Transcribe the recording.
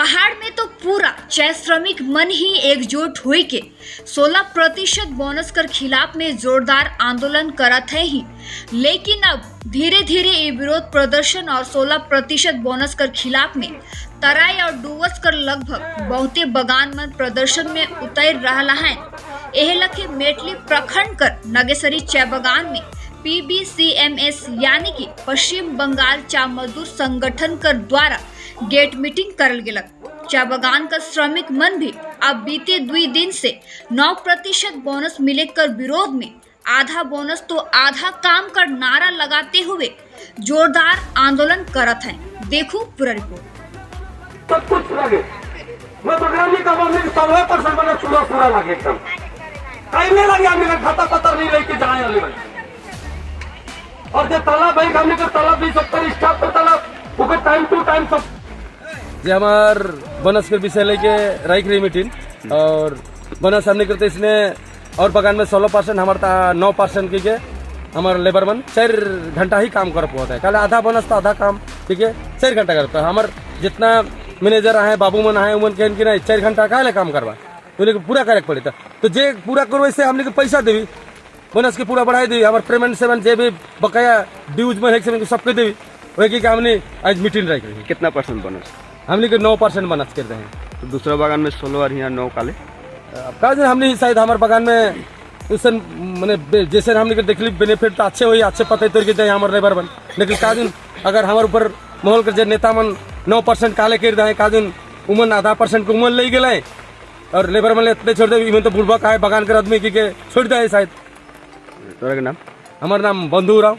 पहाड़ में तो पूरा चाय श्रमिक मन ही एकजुट हुई के 16% बोनस कर खिलाफ में जोरदार आंदोलन करत है ही, लेकिन अब धीरे धीरे ये विरोध प्रदर्शन और 16% बोनस कर खिलाफ में तराई और डुवस कर लगभग बहुते बगान मन प्रदर्शन में उतर रहा है। एह लखे मेटली प्रखंड कर नगेसरी चाय बगान में पीबीसीएमएस यानी कि पश्चिम बंगाल चा मजदूर संगठन कर द्वारा गेट मीटिंग करल गेलक। चा बगान का श्रमिक मन भी अब बीते 2 दिन से 9% बोनस मिले कर विरोध में आधा बोनस तो आधा काम कर नारा लगाते हुए जोरदार आंदोलन करत हैं। देखो पूरा रिपोर्ट। सब कुछ लगे। मैं बगानी का हमने 16% मैंने पूरा पूरा लगे एकदम। टाइम नहीं लगे, हमने का खाता पत्र नहीं लेके जाए वाले भाई। और जो तलब है, हमने का तलब भी 70 स्टाफ का तलब वो टाइम टू टाइम सब। जे हमार बोनस के विषय लेके रही रही मीटिंग और बोनस हमने करते इसने और बगान में 16%, हमार 9% के हमार लेबर मन 4 घंटा ही काम कर पाता है। कल आधा बोनस तो आधा काम, ठीक है, 4 घंटा करता है। हमार जितना मैनेजर आए, बाबू मन आए, उमन कहन कि नहीं, 4 घंटा काहे काम करवा, तो पूरा करे पड़े। तो जे पूरा करवे से हमने के पैसा देवी, बोनस के पूरा बढ़ाई देवी, हमार पेमेंट सेवन जे भी बकाया ड्यूज में है सेवन सबके देवी। वही के हमने आज मीटिंग रख रही। कितना परसेंट बोनस? हमने के 9% बोनस कर रहे हैं। तो दूसरा बागान में 16 और यहाँ 9 काले? अब का जे हमने शायद हमारे बगान में उसन माने जैसे हमने के देखली बेनिफिट तो अच्छे हुई, अच्छे पते तोड़ के दे हमारे लेबर बन, लेकिन काजुन अगर हमारे ऊपर माहौल के जे नेता मन 9% काले कर दे, काजुन उमन आधा परसेंट के उमन ले गेले और लेबर मन इतने छोड़ दे, इमन तो बुढ़बा का है, बगान के आदमी के छोड़ दे शायद। तोरा के नाम? हमार नाम बंधु राव।